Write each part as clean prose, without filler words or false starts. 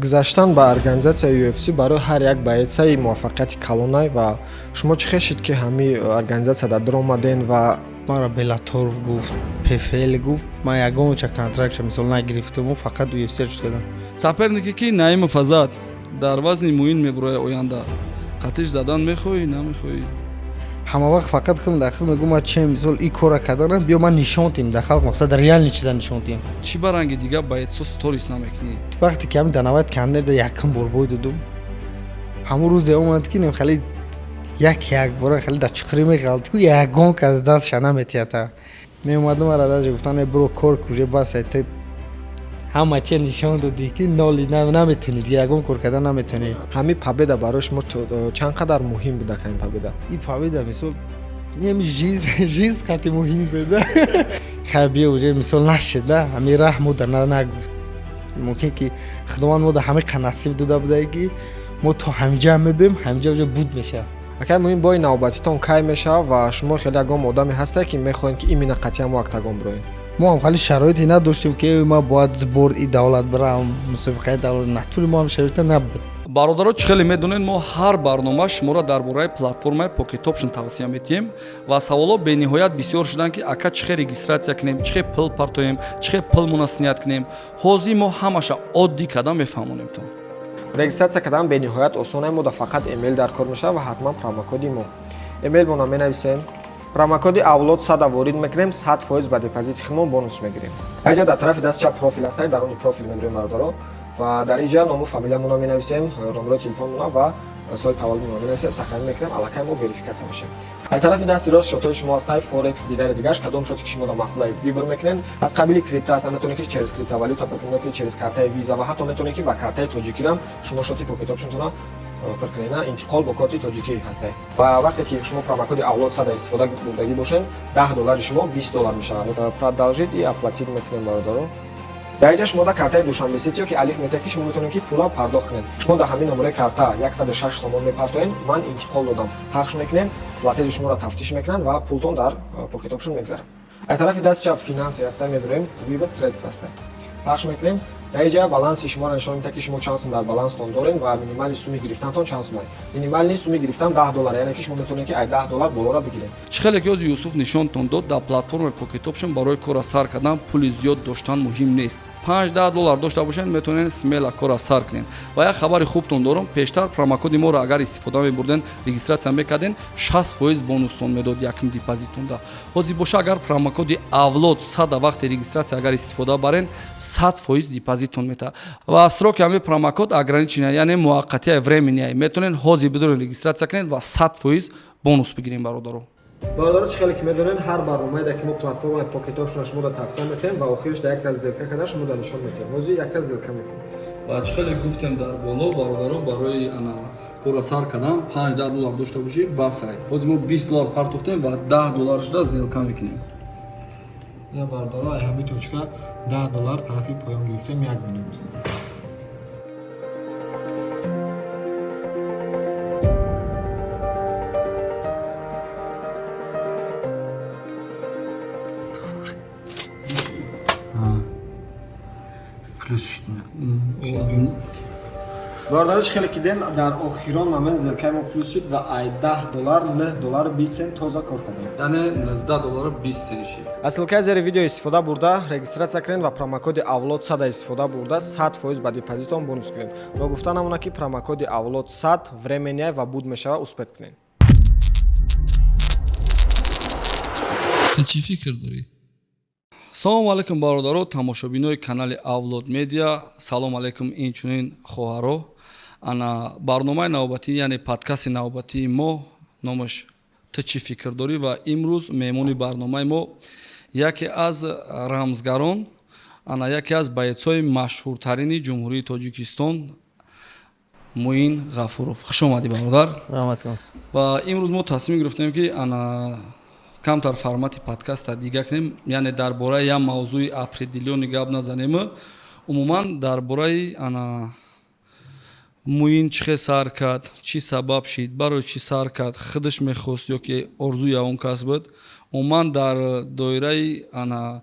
Гузаштан ба организатсияи UFC барои ҳар як боец аи муваффақияти калонай ва шумо чӣ хешид, ки ҳамин организатсия дар даромаден ва Маро Беллатор гуфт, ПФЛ гуфт, ман ягонча контрактша мисол нагирифтаму, фақат UFC шуд кардам. Сопернике ки Наимов Азад дар вазни Муин мебурояд, оянда қатиш задан мехоҳӣ, намехоҳӣ? Ҳама вақт фақат худам дар худ мегӯм, ман чем мисол и кора карданам, биё ман нишон тим дар халқ, мақсад реальный чиза нишон тим. Чӣ ба ранги дига боец о сторис намекунӣ? Вақте ки ҳамин Дана Вайт Кондерда якум бор бой додум, ҳамун рӯзе омад, ки нем хеле як як бора хеле дар чуқурӣ меғалт ку, ягон кас дастша наметията. Меомадам, мара даже гуфтан: «Бро, кор куже, бас, ту ҳама чи нишон додӣ, ки ноли наметонӣ, дига ягон кор кардан наметонӣ». Ҳамин победа барои шумо чанд қадар муҳим буда, ин победа? И победа мисол еми жизнь қати муҳим буда. Хай, биё, уже мисол нашид да, ҳамин раҳ мо да нагуфт. Мумкин ки Худованд мо да ҳамин қа насиб дода буда, ки мо то ҳаминҷа мебем, ҳаминҷа уже буд мешавад. Акай Муин, бои навбатитон кай мешавад ва шумо хеле ягон одаме ҳастед, ки мехоҳед, ки именно қатъиян мо октагон бироем? Мо ҳам хеле шароите надоштем, ки ма бояд сбор и давлат бирам, мусобиқаи давлат натули, мо ҳам шароита набуд. Бародаро, чӣ хеле медонед, мо ҳар барнома шуморо дар бораи платформаи Pocket Option тавсия медиҳем ва саволҳо бениҳоят бисёр шуданд, ки ака, чӣ хел регистрация кунем, чӣ хел пул партоем, чӣ хел пулмона снять кунем. Ҳозир мо ҳамаша оддӣ карда мефаҳмонемтон. Регистрация кардан бениҳоят осона, мо да фақат эмейл дар кор мешавад ва ҳатман промокоди мо. Эмейлмонро менависем, промокоди авлод сада ворид мекунем, 100% ба депозити худмон бонус мегирем. Аҷа дар тарафи даст чап профил ҳастад, дар они профил медурем, бародаро, ва дар инҷа ному фамилиямонро менависем, номерои телефонмона ва соли таваллудмонро менависем, сохранить мекунем, аллакай мо верификация мешавем. Аз тарафи дасти рост счёт ҳои шумо ҳастай, форекс, дигари дигаш, кадом счёт е ки шумо да маъқулай выбор мекунед. Аз қабили крипто аст, метавонед, ки через криптовалюта пур кунед, ки через картаи Виза ва ҳатто метавонед, ки ба картаи тоҷикирам шумо счёт и Pocket Option тона пур кунед, на интиқол бо корти тоҷикӣ ҳастай. Ва вақте ки шумо промокоди авлод сада истифода бурдагӣ бошед, 10 доллари шумо 20 доллар мешавад. Продолжить и оплатить мекунем, бародаро. Дар инҷа шумо да картаи Душанбе Сити ё ки Алиф метавед, ки шумо метавонед, ки пула пардохт кунед. Шумо дар ҳамин номераи карта 106 сомон мепартоед, ман интиқол додам пахш мекунем, платеж и шуморо тафтиш мекунанд ва пултон дар Pocket Option мегзарад. Аз тарафи даст чап финансы ҳастай, медурем, вывод средств ҳастай, пахш мекунем. Дар инҷа баланси шуморо нишон медиҳад, ки шумо чанд сум дар баланстон дорем ва минимальный суми гирифтантон чанд сумай. Минимальный суми гирифтан 10 доллар, яъне ки шумо метавонед, ки ай 10 доллар болоро бигиред. Чӣ хеле ки ҳозир Юсуф нишонтон дод, дар платформаи Pocket Option барои кора сар кардан пули зиёд доштан муҳим нест. 5-10 доллар дошта бошед, метавонед смело кора сар кунед. Ва як хабари хубтон дорам: пештар промокоди моро агар истифода мебурден, регистрация мекарден, 60% бонустон медод якум депозитонда. Ҳозир боша, агар промокоди авлод сада вақти регистрация агар истифода барен, 100% депозитон метаҳад. Ва срок и ҳамин промокод ограниченный, яъне муваққатия, временный. Метавонед ҳозир бидурен, регистрация кунед ва 100% бонус бигирем, бародаро. Бародаро, чӣ хеле ки медонед, ҳар барномае, ки мо платформаи Pocket Option шумо тавсия метиҳем ва охириш да якта сделка карда шумо да нишон метиҳем. Ҳозир якта сделка мекунем. Ва чӣ хеле гуфтем дар боло, бародаро, барои ана кора сар кардан 5-10 доллар дошта бошӣ, басай. Ҳозир мо 20 доллар партофтем ва 10 доллар шуда сделка мекунем. Я, бародаро, ай ҳамин точка 10 доллар тарафи поён гирифтем, як минут. Плюс. Бародаро, чӣ хеле ки дидем, дар охирон момент сделка и мо плюс шуд ва ай 10 доллар 9 доллару 20 цент тоза кор кардем. Яъне 19 доллару 20 цент шид. Аз ссылка и зери видео истифода бурда регистрация кунед ва промокоди авлод сада истифода бурда 100% ба депозитон бонус кунед. Ногуфта намонад, ки промокоди авлод сад временный ва буд мешавад, успеть кунед. Ту чӣ фикр дорӣ? Салому алайкум, бародаро, тамошобинои канали Авлод Медиа. Салом алайкум, инчунин хоҳаро. Ана барномаи навбатӣ, яъне подкасти навбатии мо номаш «Ту чӣ фикр дорӣ?» Ва имрӯз меҳмони барномаи мо яке аз рамзгарон, ана яке аз боец ҳои машҳуртарини Ҷумҳурии Тоҷикистон, Муин Ғафуров. Хуш омадӣ, бародар. Раҳмат. Ва имрӯз мо тасмим гирифтем, ки ана камтар формати подкаста дига кунем, яъне дар бораи як мавзӯи определённый гап назанем, умуман дар бораи ана Муин чӣ хел сар кард, чӣ сабаб шид, барои чӣ сар кард, худаш мехост ё ки орзуи ягон кас буд, умуман дар доираи ана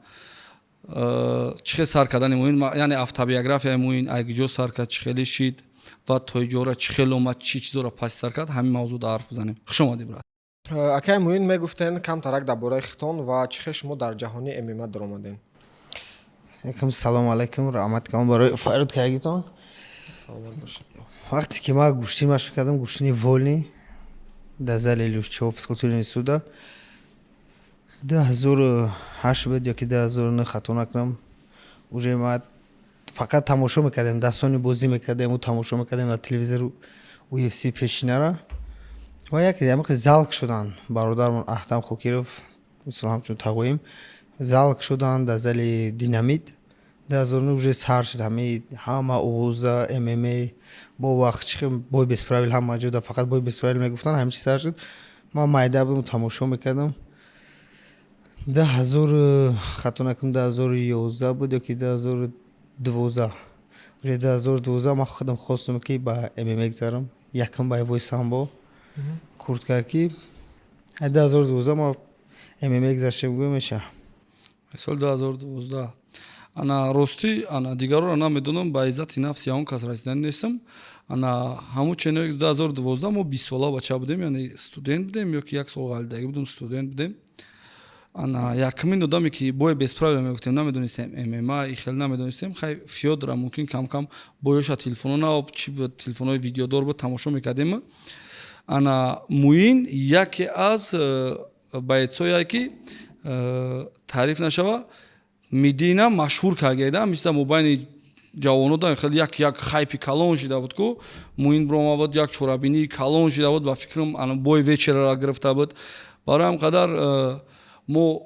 Чӣ хел сар кардани Муин, яъне автобиографияи Муин, айгиҷо сар кард, чӣ хеле шид ва то иҷора чӣ хел омад, чӣ чизоро паси сар кард, ҳамин мавзӯъ ҳарф бизанем. Хуш омадӣ, брат. Акай Муин, мегуфтен камтарак дар бораи хитон ва чӣ хел шумо дар ҷаҳони ММА даромадем. Якум, салому алайкум, раҳмат кам барои фарёд кардагитон. Вақте ки ман гӯштӣ машқ мекардам, гӯштини вольный дар зали Лючов физкультурный института, 2008 буд ё ки 2009, хато накунам, уже ма фақат тамошо мекардем, дастони бозӣ мекардем, тамошо мекардем дар телевизор UFC пешинара. Ва як ямиқи залк шудан бародармон Аҳтам Хокиров, мисол ҳамчун тағоим, залк шудан дар зали Динамит. 2009 уже сар шуд ҳами ҳама овоза ММА. Бо вақт чихе бой без правил, ҳама ҷода фақат бой без правил мегуфтанд, ҳамин чи сар шуд. Ман майда будам, тамошо мекардам. 2000, хато накунам, 2011 буд ё ки 2012, уже 2012 ман худам хостам, ки ба ММА гузарам, якум боевой самбо куртка, ки 2012 ма ММА гузаштем, гӯё меша. Соли 2012. Ана, ростӣ, ана, дигарро намедонам, ба иззати нафси ягон кас расидан нестам. Ана ҳамун ченои 2012 мо 20-сола бача будем, яъне студент будем ё ки як сол ғалидагӣ будем, студент будем. Ана якумин одаме, ки бой без правила мегуфтем, намедонистем ММА и хеле намедонистем. Хай, Фёдора мумкин кам-кам боёша телефоно на чи буд, телефонҳои видеодор буд, тамошо мекардем. Ана Муин яке аз бойцое, ки таъриф нашава, медина машҳур кардагида, мисла мобайни ҷавоно хеле як хайпи калон шида буд ку Муин биромад буд, як чорабинии калон шида буд, ба фикрам, ана бой вечера ра гирифта буд. Барои ҳам қадар мо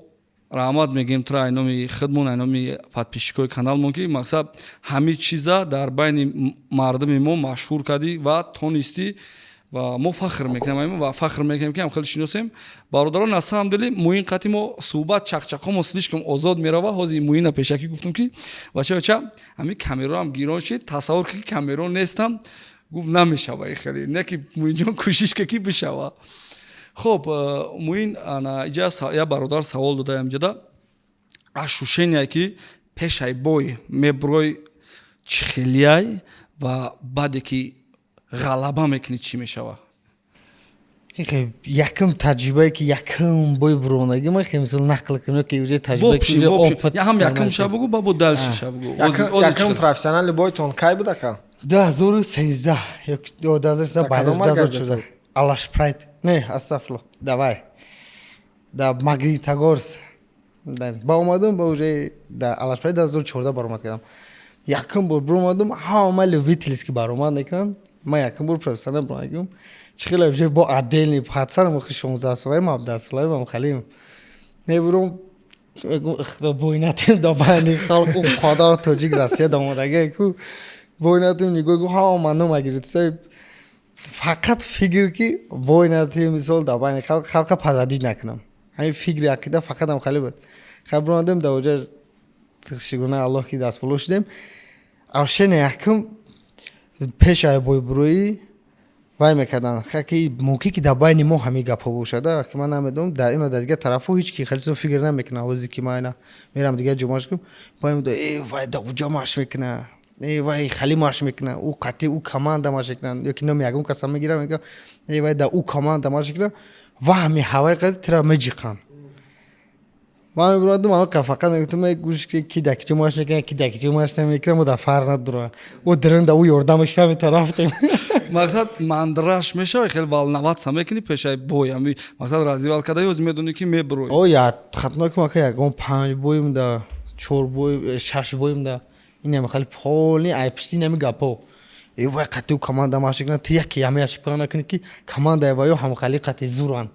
раҳмат мегӯем тура айноми худмон, айноми подписчикои каналмон, ки мақсад ҳамин чиза дар байни мардуми мо машҳур кардӣ ва тонистӣ. Ва мо фахр мекунем ва фахр мекунем, ки ҳам хеле шиносем бародарон. На самом деле Муин қати мо суҳбат чақчақҳомо слишком озод мерава. Ҳозир Муина пешакӣ гуфтам, ки бача, бача, ҳамин камероам гирон шид, тасаввур ки камеро нестам. Гуфт, намешава хеле, не ки Муинҷон кӯшиш ка, ки бишава. Хоб, Муин, ана иҷа як бародар савол додаям ҷада: ощущение, ки пешай бой меброй, чӣ хелияй ва баъде ки ғалаба мекунӣ, чӣ мешава? Якум таҷрибае, ки якум бой буронагӣ, ман хеле мисол нақл кунам, ки уже таҷриба ҳам якум ша бугу, ба бо дальше ша бугу. Якум профессиональный бойтон кай буд, ака? 2013 ё 2014, Алаш Прайд, не, астафло, давай, да Магнитогорск ба омадам, ба уже да Алаш Прайд 2014 баромад кардам. Якум бор буромадам, ҳама любительский баромад мекунанд, ман якум бор профессионал баромадам. Чӣ хеле уже бо отдельный пацанам, охи 16-солаем, 17-солаем, халим мебурам, бой натем да байни халқ, у қадар тоҷик Россия дамодаге ку бой натем, нигоҳ ҳама нома гирифта, фақат фикр, ки бой натем, мисол да байни халқ халқа подводить накунам. Ҳамин фикри ақида фақатам хали буд. Хай, буромадем да оҷа, шукрона Аллоҳ, ки дастболо шудем. Авшени якум пеш ай бойбуроӣ вай мекарданд, ки мумкин ки дар байни мо ҳамин гапҳо бошада, ки ман намедонам, дар ина дар дигар тарафҳо ҳеҷ ки хеле фикр намекунад. Ҳозе ки ман ина мерам дигар ҷо машқ кунам, бай э вай да уҷа машқ мекуна, э вай хали машқ мекуна, ӯ қатъи ӯ команда машқ мекуна, ё ки номи ягон каса мегирам, мега э вай да ӯ команда машқ мекуна. Ва ҳами ҳаваи қати тира меҷиқанд. Ман мебурадам, фақат мегуфтам, гӯш, ки дар киҷо машқ мекунад, ки дар киҷо машқ намекунад, мо дар фарқ надорад, ӯ диринда ӯ ёрдамаш намета, рафтем. Мақсад мандраш мешава, хеле волноваться мекунӣ пешаи бой, ами мақсад раздевалка када ёз медонӣ, ки мебурой? О, я хатно кум, ака, ягон панҷ боим да чор бой, шаш боим да инам хеле полный ай пишти нами гапо, э вай қатъи команда машқ мекунад, ту яке ямеяш пиға накунӣ, ки командаи ваё ҳамхали қатъи зуранд,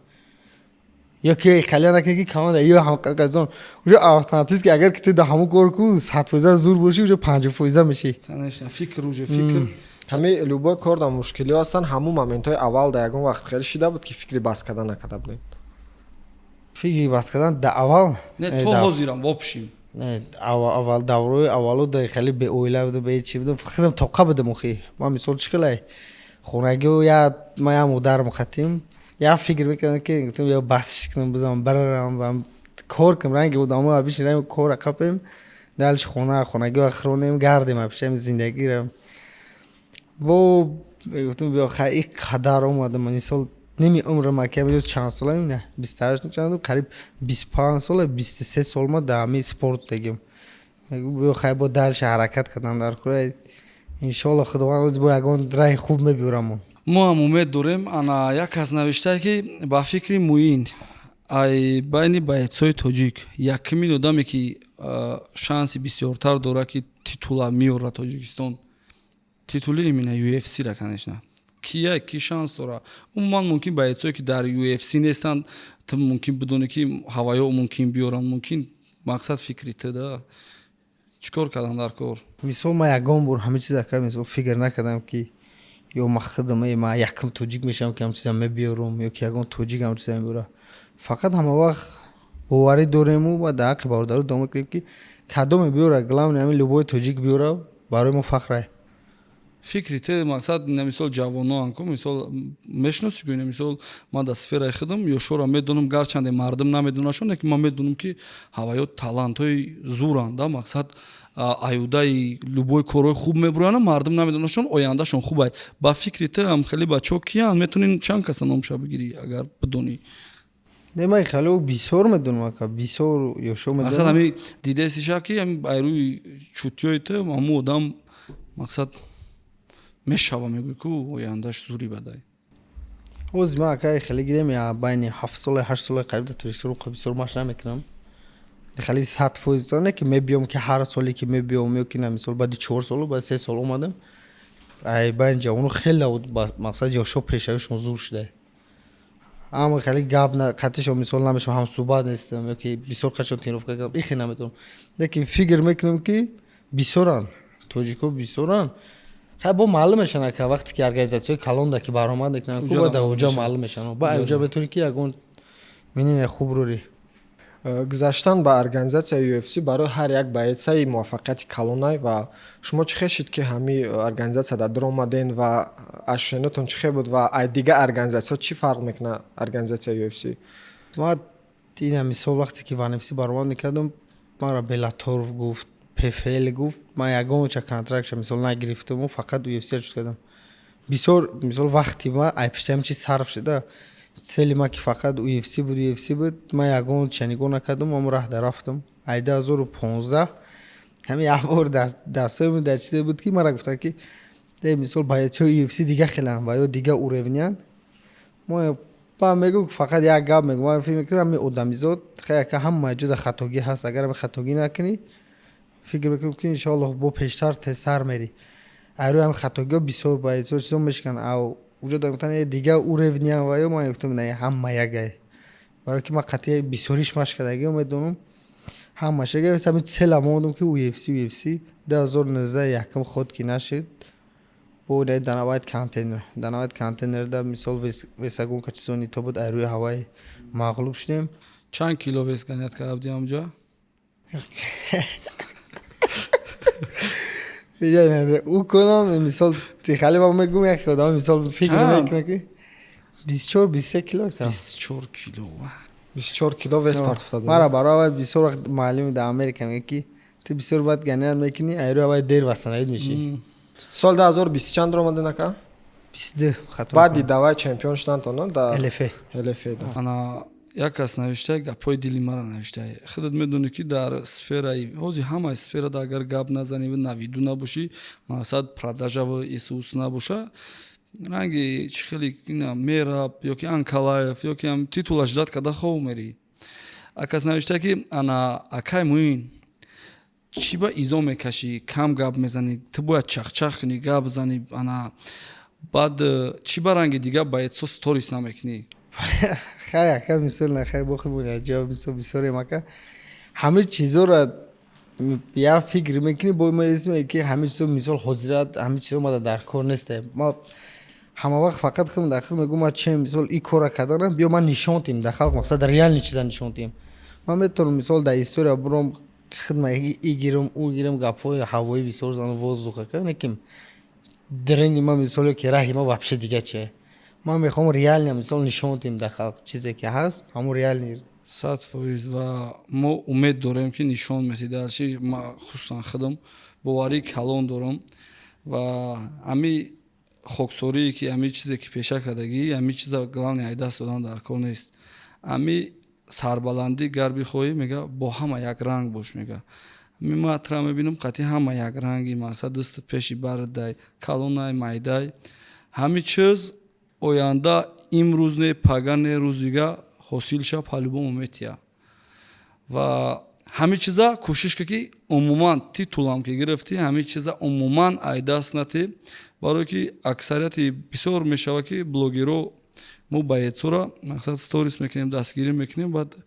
ё ки халия накунӣ, ки команда ё ҳамқазон уже автоматически, агар ки ту да ҳамун кор ку 100% зур бошӣ, уже 50% мешӣ. Конечно, фикр уже фикр. Ҳами любой кор дар мушкилиҳо ҳастанд. Ҳамун моментҳои аввал да ягон вақт хеле шида буд, ки фикри бас кардан накарда будем? Фикри бас кардан да аввал? Не, то ҳозирам вообщем. Аввал, даврои аввало да хеле беоила будам, бечи будам, худам тоқа будам. Охи ман мисол чӣ хелай хонагио, я ма я модарам хатим, я фикр мекардам, ки гуфтам, я басш кунам, бизанам, барарам, кор кунам, ранги одамо бишинам, кора қапем. Дальше хона, хонагиҳо хӯронем, гардем, апишем зиндагиро. Бо гуфтам, биё, хай, ин қадар омадам, мисол, ними умрам, ака, чанд солаем, не, 28 чанд, қариб 25 сола, 23 сол ма дар ҳамин спорт дагим. Биё, хай, бо дальше ҳаракат кардан дар кора. Иншоалло, Худованд бо ягон раҳи хуб мебиёрамон. Мо ҳам умед дорем. Ана, як кас навиштае, ки ба фикри Муин, ай байни бойцои тоҷик якумин одаме, ки шанси бисёртар дорад, ки титула меорад Тоҷикистон, титули именно UFC-ра, конечно, кия, ки шанс дорад? Умуман, мумкин бойцое, ки дар UFC нестанд, ту мумкин бидонӣ, ки ҳаваё мумкин биёранд, мумкин, мақсад, фикри ту да чӣ кор кардан дар кор? Мисол, ман ягон бор ҳамин чиз, ака, мисол, фикр накардам, ки ё ма худам, ма якум тоҷик мешавам, ки ҳамин чиза мебиёрам, ё ки ягон тоҷик ҳамин чиза мебиёрад. Фақат ҳама вақт боварӣ дорему ва дар ҳаққи бародаро дуо мекунем, ки кадоме биёра, главное, ҳамин любой тоҷик биёра, барои мо фахрае. Фикри ту, мақсад, мисол, ҷавоноан ку, мисол, мешиноси ку, мисол, ман дар сфераи худам ёшоро медонам, гарчанде мардум намедонашон, лекин ман медонам, ки ҳаваё талантҳои зуранд да, мақсад, аюдаи любой корҳои хуб мебуроянд, мардум намедонашон, ояндашон хубай. Ба фикри ту, ам хеле бачаҳо киянд? Метавонӣ чанд каса номша бигирӣ, агар бидонӣ? Не, ман хеле бисёр медонам, ака, бисёр ёшо медонам. Мақсад, ҳами дидесиша, ки ами айрӯи чутиёи ту ҳамун одам, мақсад, мешава, мегӯй, ку ояндаш зури бадай. Ҳозир ман, ака, хеле гирем, байни 7 сола, 8 сола қариб дар Тоҷикистон бисёр машқ намекунам. Хеле 100% не, ки мебиём, ки ҳар соле ки мебиём, ё ки на, мисол, баъди 4 солу, баъди 3 сол омадам. Ай байни ҷавоно хеле, мақсад, ёшо пешравишон зур шуда, аммо хеле гап қатишон, мисол, намешавам, ҳамсӯҳбат нестам ё ки бисёр қашон тренировка кардам, ихе наметавонам. Лекин фикр мекунам, ки бисёранд, тоҷико бисёранд. Хай, бо маълум мешаванд, ака, вақте ки организатсияи калонда ки баромад мекунанд, ку ба уҷа маълум мешаванд, ба уҷа метавонӣ, ки ягон мнение хуб рӯри. Гузаштан ба организатсияи UFC барои ҳар як боецаи муваффақияти калонай. Ва шумо чӣ хел шуд, ки ҳамин организатсия дар омаден, ва ощущениятон чӣ хел буд, ва ай дигар организатсияҳо чӣ фарқ мекунад организатсияи UFC? Ма ина, мисол, вақте ки в UFC баромад мекардам, маро Беллатор гуфт, ПФЛ гуфт, ман ягонча контрактша, мисол, нагирифтаму фақат UFC шуд кардам. Бисёр, мисол, вақти ма ай пишти ҳамин чиз сарф шуда. Цели ма ки фақат UFC буд, UFC буд. Ман ягон ча нигоҳ накардам, ҳамон раҳда рафтам. Ай 2015 ҳамин як бор дастҳои дар чизе буд, ки мара гуфтанд, ки мисол, бойцои UFC дига хеланд ва ё дига уровнянд. Мо ман мегӯм, фақат як гап мегӯм, ман фикр мекунам, ҳамин одамизод хай, ҳама ҷода хатогӣ ҳаст. Агар ҳамин хатогӣ накунӣ, фикр мекунам, ки иншоаллоҳ, бо пештар тезтар мерӣ. Айрӯи ҳамин хатогиҳо бисёр бойцо чизо мешикананд. Ав уҷо дар гуфтан, дига уровня, ва ё ман гуфтам, не, ҳама ягай, барое ки ман қатъия бисёриш машқ кардагио медонам ҳамаш яга. Ҳамин цела мондам, ки UFC, UFC. 2019 якум ход ки нашид, бо Дана Вайт Contender, Дана Вайт Contender да, мисол, весогонка чизони то буд, айрӯи ҳаваи мағлуб шудем. Чанд кило вес гонять карда будӣ ҳамҷа? Ӯ кунам, мисол, хеле ман мегӯм, як одам, мисол, фикр мекунад, ки 24, 23 кило. 24 кило? 24 кило вес партофта? Мара барои бисёр вақт муаллими дар Америка мегӯяд, ки ту бисёр бад гонять мекунӣ, айрӯи ҳаваи дер восстановить мешӣ. Соли 2020 чанд омаден, ака? 22, хато. Баъди давай чемпион шудантон да? ЛФ. ЛФ. Ана, як кас навиштае, гапҳои дили мара навиштае. Худат медонӣ, ки дар сфераи ҳозир, ҳамаи сферада, агар гап назанӣ, на виду набошӣ, мақсад, продажаву исус набоша, ранги чӣ хеле Мераб ёки Анкалаев, ёки титулаш ждать карда хов мерӣ. Акас навиштае, ки ана, акай Муин, чӣ ба изо мекашӣ, кам гап мезанӣ, ту бояд чахчах кунӣ, гап занӣ. Ана, баъд чӣ ба ранги дигар бойцо сторис намекунӣ? Хай, ака, мисол, нахай, бо худмон якҷо, мисол, бисёрем, ака, ҳамаи чизоро як фикр мекунӣ, бо ма ки ҳамаи чизо, мисол, ҳозират ҳамаи чизо мада дар кор несте. Ма ҳама вақт фақат худам дар худ мегӯм, ма чем, мисол, ин кора карданам, биё, ман нишон тиҳем дар халқ, мақсад, реальный чиза нишон тиҳем. Ман метавонам, мисол, дар история буром, худма и гирам, ӯ гирам, гапҳои ҳавоӣ бисёр занам, воздух, ака, лекин дрени ма, мисол, ки раҳи ма вообще дига чие. Ман мехоҳам реально, мисол, нишон диҳем дар халқ, чизе ки ҳаст, ҳамун реальный. 100%. Ва мо умед дорем, ки нишон метӣ дарчи. Ма хусусан худам боварии калон дорам ва ҳами хоксорие, ки ҳами чизе, ки пеша кардагӣ, ҳами чиза главное ай даст додан дар кор нест. Ҳами сарбаландӣ гар бихоҳӣ, мега, бо ҳама якранг бош. Мега, ҳами ма тра мебинам, қатъи ҳама якранги, мақсад, дастат пеши бардай, калонай, майдай, ҳами чиз оянда имрӯз не, пага не, рӯзига ҳосил ша, по-любому метия. Ва ҳами чиза кӯшиш ка, ки умуман титулам ки гирифтӣ, ҳами чиза умуман ай даст натӣ, барое ки аксарияти бисёр мешава, ки блогеро мо боецора, мақсад, сторис мекунем, дастгирӣ мекунем, баъд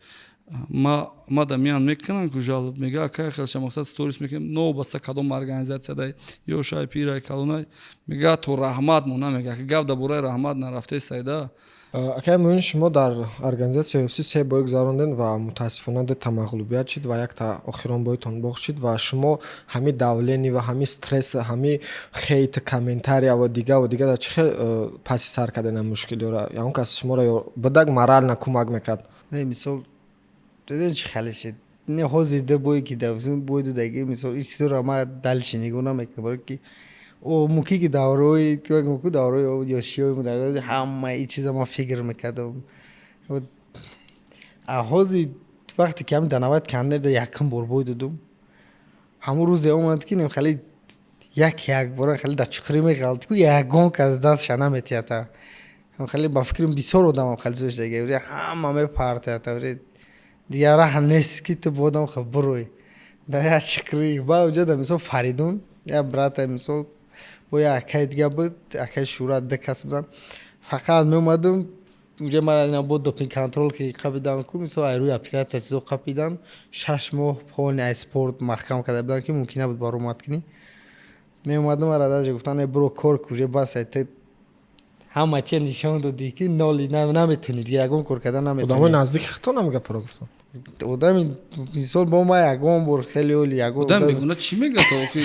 ма да меян, мекунам ку жалоб, мега: «Акай, хелша, мақсад, сторис мекунем, новобаста кадом организатсия дай, ё шай, пирай, калонай», мега, то раҳмат мо намега, гап дар бораи раҳмат нарафтаи сайда. Акай Муин, шумо дар организатсияи UFC се бой гузарондед ва мутаассифона дута мағлубият шид ва якта охирон бойтон бохт шид. Ва шумо ҳами давление ва ҳами стресс, ҳами хейт, комментария ва дига ва дига дар чӣ хел паси сар кардед ин мушкилиёра? Ягон кас шуморо ё будак морально кӯмак мекард? Не, мисол, диден, чӣ хеле шид, не, ҳозир ду бое ки бой дудаги, мисол, ин чизоро ма дальше нигоҳ намекунам, барое ки мумкин ки давраҳои давраҳои ёшиёи ҳама ин чиза ман фикр мекардам. А ҳозир, вақте ки ҳами Дана Вайт Кондерда якум бор бой додум, ҳамон рӯзе омад, ки хеле як якбора хеле дар чуқурӣ меғалти ку, ягон кас дастша наметиҳад. Хеле ба фикрам бисёр одамам хеле зошдаги, ҳама мепартояд, дигар раҳ нест, ки ту бодам хел бурӯй дар як чуқурӣ. Ба уҷа да, мисол, Фаридун, як брата, мисол, бо як акаи дига буд, акаи Шӯра, ду кас буданд. Фақат меомадам уҷа, мара бо допинг контроль ки қапидан ку, мисол, ай рӯи оператсия чизо қапидан, 6 моҳ полный ай спорт маҳкам карда буданд, ки мумкин набуд баромад кунӣ. Меомадам, мара даже гуфтан: «Бро, кор ку, уже бас, ту ҳама чи нишон додӣ, ки ноли наметонӣ, дига ягон кор карда наметонӣ». Одамои наздики худтон ҳам гапро гуфтанд? Одами, мисол, бо ма ягон бор хеле оли ягон Одам бегуна чӣ мегата охи?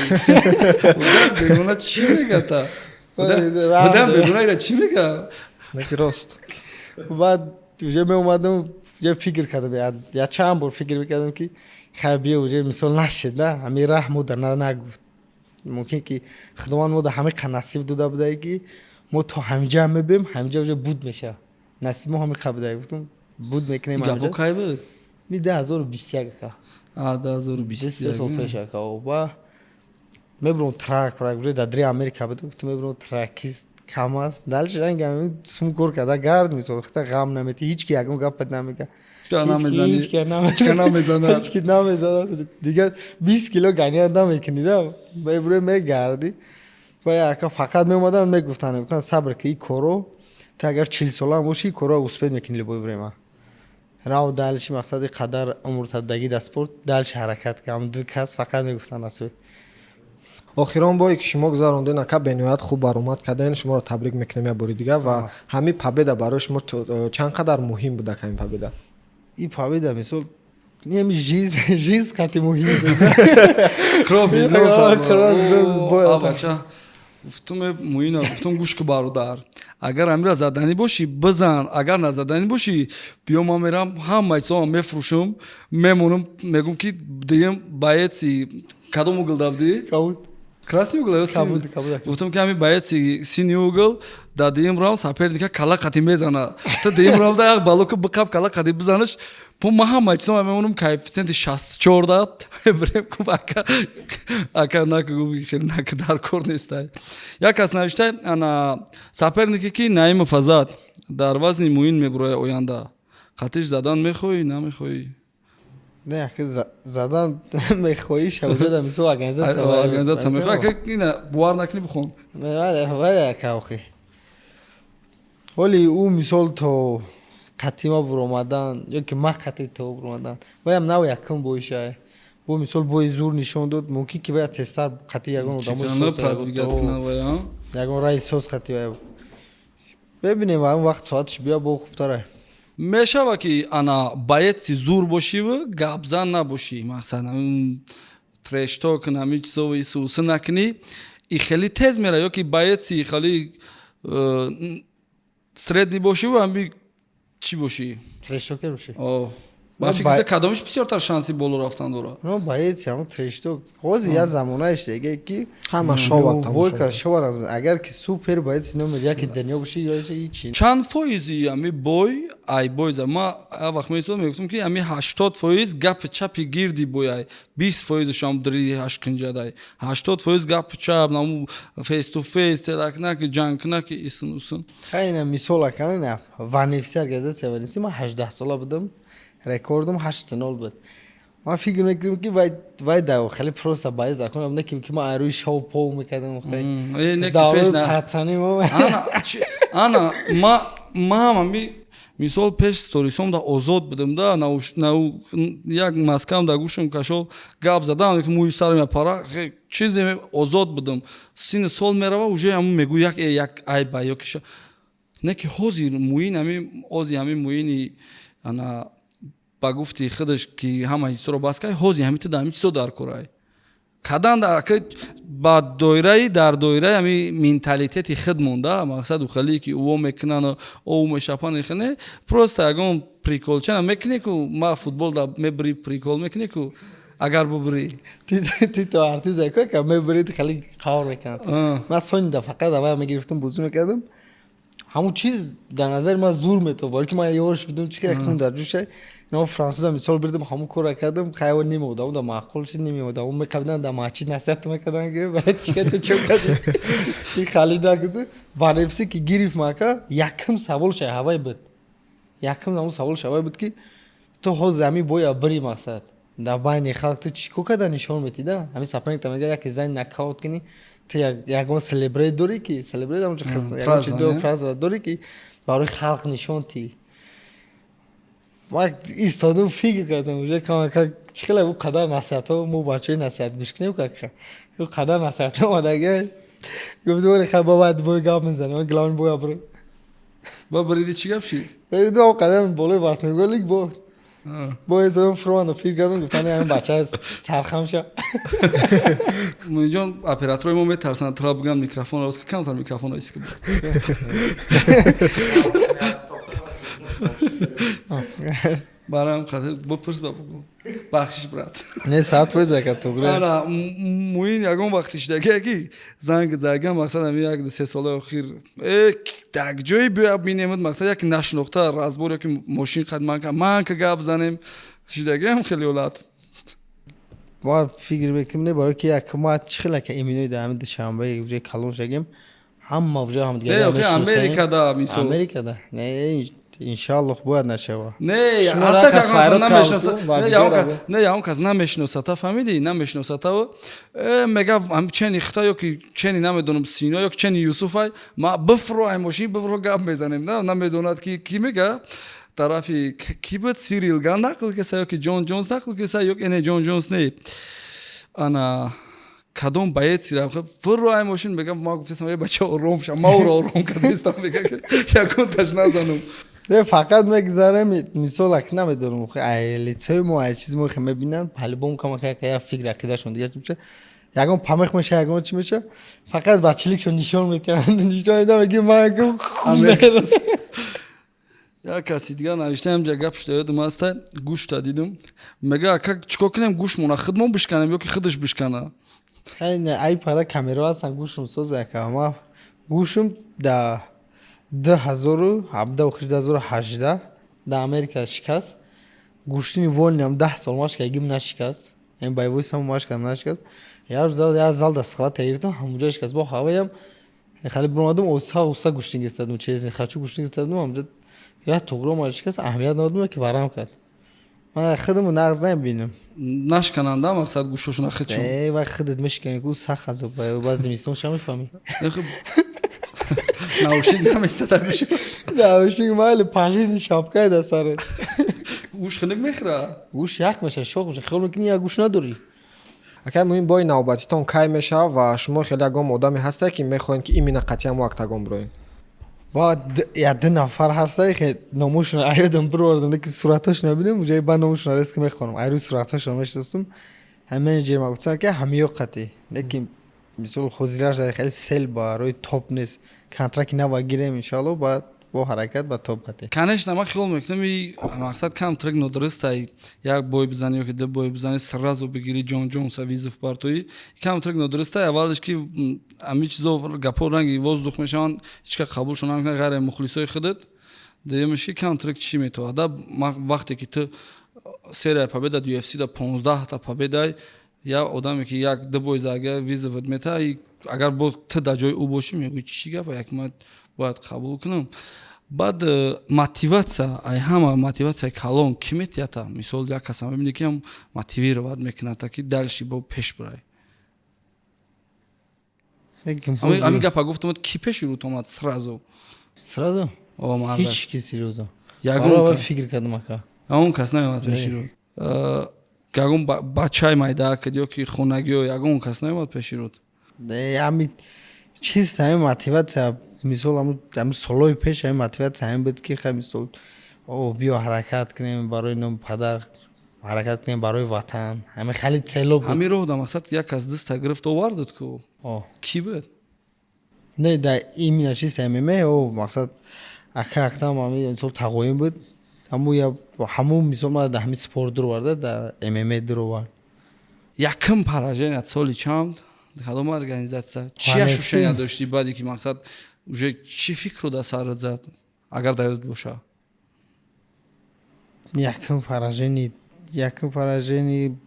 Одам бегуна чӣ мегата? Одам бегуна ира чӣ мега? Неки рост. Баъд уже меомадам, уже фикр кардам, я чанд бор фикр мекардам, ки хай, биё, уже, мисол, нашед да, ҳамин раҳ мода нагуфт. Мумкин ки Худованд мода ҳамин насиб дода будае, ки мо то ҳаминҷа мебием, ҳаминҷа уже буд мешавад насиб мо, ҳамин қабуда. Гуфтум, буд мекунем. Гапо кай буд? Ми 2021, ака. 2021. Сол пеш, ака. Ба мебурам трак прак, уже дар дри Америка буд. Гуфтум, мебурам, тракист кам аст, дальше ранг сум кор карда гард, мисол, хита ғам намети, ҳеч ки ягон гапат намега. Намезанад. Ҳеч намезанад. Дигар 20 кило ганият намекунӣ да, мебуре, мегардӣ. Ва ака, фақат меомаданд, мегуфтанд, мегуфтанд: «Сабр ки, ин коро ту агар 40 солаам бошӣ, ин коро успеть мекунӣ любое время. Рав дальше, мақсади қадар умртадагӣ дар спорт, дальше ҳаракат кун». Ду кас фақат мегуфтанд асо. Охирон бое, ки шумо гузаронден, ака, бениҳоят хуб баромад карден. Шуморо табрик мекунем як бори дигар. Ва ҳамин победа барои шумо чанд қадар муҳим буд, ака, ин победа? Ин победа, мисол, ами жизнь қати муҳим. Кровь из носа. Гуфтум, Муина, гуфтум: «Гӯш ку, бародар, агар амира заданӣ бошӣ, бизан, агар назаданӣ бошӣ, биё, ман мерам, ҳама чизоам мефурӯшам, мемонам». Мегум, ки дигем боеци кадом угол да будӣ? Красный угол. Гуфтам, ки ҳамин боеци синий угол дар дуюм раунд соперника кала қати мезана, ту дуюм раунда як балоку биқаб, кала қати бизанаш, по ма ҳама чизо мемонам, коэффициенти 64 да брем». Гуфт: «Ака, ака, наку». Гуфт: «Хеле наку, дар кор нестай». Як кас навиштай: «Ана сопернике, ки Наимов азад, дар вазни Муин мебурояд, оянда қатиш задан мехоҳӣ, намехоҳӣ?» Не, задан мехоҳӣ, шавҷада, мисол, организатсия. Организатсия мехоҳ, ака, ина бовар накунӣ, бихон. Вале, ака, охи, ҳоли ӯ, мисол, то қатима буромадан ё ки ма қати то буромадан, ваям нав якум боиша бо, мисол, бои зур нишон дод, мумкин ки вая тезтар қати ягон одамои, ягон раи соз қати вая бибинем, ва он вақт соаташ бия, бо хубтара. Мешава, ки ана боеци зур бошиву гапзан набошӣ, мақсад, трэш-ток, ҳамин чизо исусы накунӣ, и хеле тез мера, ё ки боеци хеле средний бошиву ҳами чӣ бошӣ? Трэш-токер бошӣ? О. Ба фикри ту, кадомиш бисёртар шанси боло рафтан дорад? Ну, боец ҳамон trash talk ҳозир як замонаеш деге, ки ҳама шова. Любой кас шова. Агар ки супер боец номер яки дунё бошӣ ё ҳичи. Чанд фоизи ами бой ай бойза? Ма як вақт меистодам, мегуфтам, ки ами 80% гапи чапи гирди бой ай, 20 фоизашам дри ҳашкинҷадай. 80% гапи чап, наму face to face, телакнаки, ҷангкнаки, исн усн. Хайна, мисол акана, ONE FC организация ONE FC, ман 18 сола будам, рекордум 8-0 буд. Ман фикр мекунам, ки вай да хеле просто боец закон не, ки ман рӯи шоу пол мекардам. Не, ки пеш на пацани мо. Ана ана ма ами мисол, пеш сторисом да озод будам да, нау як маскам да гӯшам кашол, гап задам, мӯи сарам япара, чизе, озод будам. Сини сол мерава, уже ҳамун мегӯ як як айба ё ки не, ки ҳозир Муин ами ози ами Муини ана ба гуфти худаш, ки ҳама чизро бас кард, ҳозир ҳами ту да ҳами чизо дар корай кадан дар ба доираи, дар доираи ҳами менталитети худ монда. Мақсаду хеле ки ӯо мекунану ов мешапан, не, просто ягон приколчана мекунӣ ку, ма футбол да мебирӣ, прикол мекунӣ ку, агар бубирӣ. Тито артист ка мебирид, хеле қавр мекунад. Ман сони да фақат аввал мегирифтам, бозӣ мекардам. Ҳамун чиз дар назари ман зур метоб, барои ки ман ёш будам, чи хун дар ҷӯшай. Ино франсуза мисол бирдам, ҳамун корра кардам, хайво ними одам да маъқул шид, ними одам меқабидан, дар масҷид насиҳат мекардан, ки баъд чиката чо кардӣ и халида кузу. ONE FC ки гирифт мака, якм савол шай ҳавай буд, якм ҳамун савол шавай буд, ки ту ҳозир ҳами боя бири, мақсад, дар байни халқ ту чӣ кор карда нишон метида? Ҳамин соперникта мега, яке зани нокаут кунӣ, ту ягон celebrate дорӣ, ки celebrate ягон праздновать дорӣ, ки барои халқ нишон тӣ. Ман истодам, фикр кардам, уже камакак чӣ хеле ӯ қадар насиҳатҳо, мо бачаҳои насиҳат гӯш кунем, как ӯ қадар насиҳатҳо омадага. Гуфтам, вале хай, бо бой гап мезанем, главный боя бро. Ба бриди, чӣ гап шид? Бриди, он қадар болои восьмиугольник бо истодам, фурманда, фикр кардам, гуфтам, ҳамин бача сархам ша. Муинҷон, операторои мо метарсанд тра бигӯянд, микрофон рост ки, камтар микрофон ист. Барам хатир бипурс, ба бугӯ, бахшиш, брат. Не, 100% ака, туғри. Ана, Муин, ягон вақти шидагия, ки занг зага, мақсад, ами як се солаи охир так ҷое биёя бинемад, мақсад, яки нашинохта, разбор ёки мошин қад ман ка гап занем, шидагиам хеле ҳолат? Ма фикр мекунам, не, барои ки як ма чӣ хеле ка иминои дар ҳамин Душанбе уже калон шагем, ҳама уже ҳамдига. Америкада мисол. Америкада не, иншааллоҳ, бояд нашава. Не, не, ягон кас намешиносата, фаҳмидӣ, намешиносата, мега чени хита ё ки чени, намедонам, Сино ё ки чени Юсуфай, ма бифро, ай мошин бифро, гап мезанем, намедонад ки ки мега, тарафи ки буд, Сирил Ган нақл кеса ё ки Ҷон Ҷонс нақл кеса, ё не, Ҷон Ҷонс не, ана кадом боец фурро, ай мошин, мегам, ма гуфтесам, э бача, ором ша, ма ӯро ором кардестам, мега, ягон таш назанум. Не, фақат мегзарем, мисол, ак намедонам, ай лицои мо, ай чизи мо мебинанд, по-любому камака як фикр ақидашон дига меша, ягон памех меша, ягон чи меша, фақат бачиликшон нишон метиҳанд, нишон медиҳанд, меги ма. Як каси дигар навиштаам, ҷа гап шуда, ёдум аста, гӯшта дидум, мега, ака, чикор кунем, гӯшмона худмон бишканем ё ки худаш бишкана? Ай пара камеро ҳастан, гӯшум соза, ака. Ма гӯшум да 2017, охири 2018 да Америка шикаст. Гӯштини вольныйам 10 сол машқ кардагим, нашикаст, яъне боевой самбо машқ кардам, нашикаст. Як рӯз як зал да схватка гирифтам, ҳамунҷо шикаст. Бо ҳаваям хеле биромадам, оса оса гӯштин гирифтадум, через хочу гӯштин гирифтадум, ҳамунҷо як туғро омад, шикаст. Аҳамият надодум, ки варам кард. Ман худаму нағз намебинам. Нашкананда, мақсад, гӯшошона худшон. Э, вай худат мешикани ку, сахт азоб, баъд зимистон ша мефаҳмӣ. Наушник наместата гӯш. Наушник майли, пожизненно шапкай дар сарат. Гӯш хунук мехӯра. Гӯш ях меша, шох меша, хиёл мекунӣ як гӯш надорӣ. Акай Муин, бои навбатитон кай мешавад ва шумо хеле ягон одаме ҳастае, ки мехоҳед, ки именно қатъиян мо октагон бироем? Ба як ду нафар ҳастае, ки номошон аёдам бировардам, лекин суратҳошон набинам, уҷаи ба номошон резки мехонам, ай рӯи суратҳошон мешиносам. Ҳам менеҷер ма гуфтам, ки ҳамиё қатъӣ, лекин мисол ҳозираш хеле сел барои топ нест, контракти нава гирем, иншаалло, баъд. Бо ҳаракат ба топ қатӣ. Конечно, ман хиёл мекунам, и мақсад кам трек нодурустай. Як бой бизанӣ ёки ду бой бизанӣ, сразу бигирӣ Ҷон Ҷонса вызов партоӣ, кам трек нодурустай. Аввалаш ки ҳами чизо, гапҳо ранги воздух мешаванд, ҳеч кас қабулшон намекунад, ғайр мухлисои худат. Дуюмаш ки кам трек чӣ метавонад, вақте ки ту серия победа UFC да 15-та победай, як одаме ки як ду бой зага, вызов ат мета, агар боз ту дар ҷои ӯ бошӣ, мегӯӣ: «Чӣ гапа, як ман бояд қабул кунам». Баъд мотиватсия, ай ҳама мотиватсияи калон кӣ метиҳата? Мисол, як каса мебинӣ, ки ҳам мотивировать мекунад, ки дальше бо пеш бирай. Ҳамин гапа гуфтам, ки пеши рӯт омад сразу? Сразу? Ҳеч ки, серьёзно. Ягон фикр кардам, ака. Ягон кас наомад пеши рӯт? Ягон бачаи майда кад ё ки хонагиё, ягон кас наомад пеши рӯт? Ҳами чиз, ҳами мотиватсия, мисол, ҳами солҳои пеш ҳами мотиватсия ҳамин буд, ки хай, мисол, о, биё ҳаракат кунем барои номи падар, ҳаракат кунем барои ватан, ҳами хеле цело буд. Ҳамин роҳ да мақсад як кас даста гирифт, овардад ку, кӣ буд? Не, да именно чиз ММА, о, мақсад, ака актам, ҳами мисол тағоим буд, ҳаму ҳамун, мисол, ман да ҳами спорт дуроварда, да ММА дуровард. Якум поражение соли чанд, кадом организатсия, чӣ ощущения доштӣ баъде ки мақсад уже чӣ фикру дар сарат зад, агар дар ёд боша? Якум поражение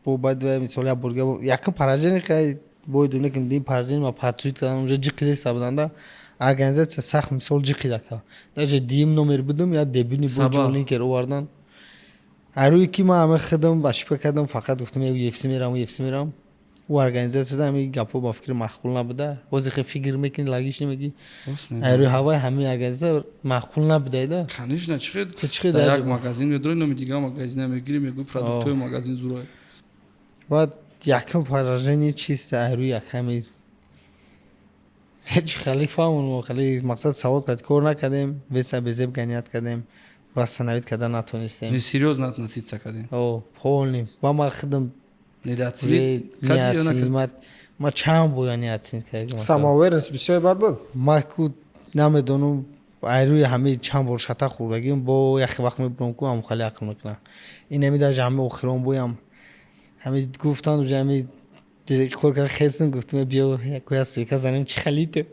бо баъд, мисол, як борга якум поражение хай бой дуне ки дин поражение ма подсуит кардам, уже ҷиқида буданда, организатсия сахт, мисол, ҷиқида кард. Даже дуюм номер будам, як дебютный бой Ҷон Линкер овардан. Арӯи ки ман ҳама худам ошибка кардам, фақат гуфтам UFC мерам, UFC мерам. Ӯ организатсияда ҳами гапҳо ба фикри маъқул набуда. Ҳозир хе фикр мекунӣ, логично мегӣ, айрӯи ҳаваи ҳамин организатсия маъқул набуда. Конечно, чихе дар як магазин медорӣ, номи дигар магазина мегирӣ, мегӯӣ продуктои магазин зурай. Баъд якум поражение чист, айрӯи як ҳами ҳеҷ хеле фаҳмон, хеле мақсад савод кард, кор накардем, веса безеб гонять кардем, восстановить карда натонистем. Несерьёзно относиться кардем. О, полный ба ман худам. Недооценить. Ма чанд боя неоценить кардем. Самоуверенность бисёр бад буд. Ма ку намедонам, айрӯи ҳамаи чанд бор шата хӯрдагим, бо яхе вақт мебурам ку ҳам хеле ақл мекунам. Ин ҳами даже ҳами охирон боям ҳами гуфтан, уже ҳами кор кард, хестм, гуфтам: «Биё, якоя стойка занем, чи халите».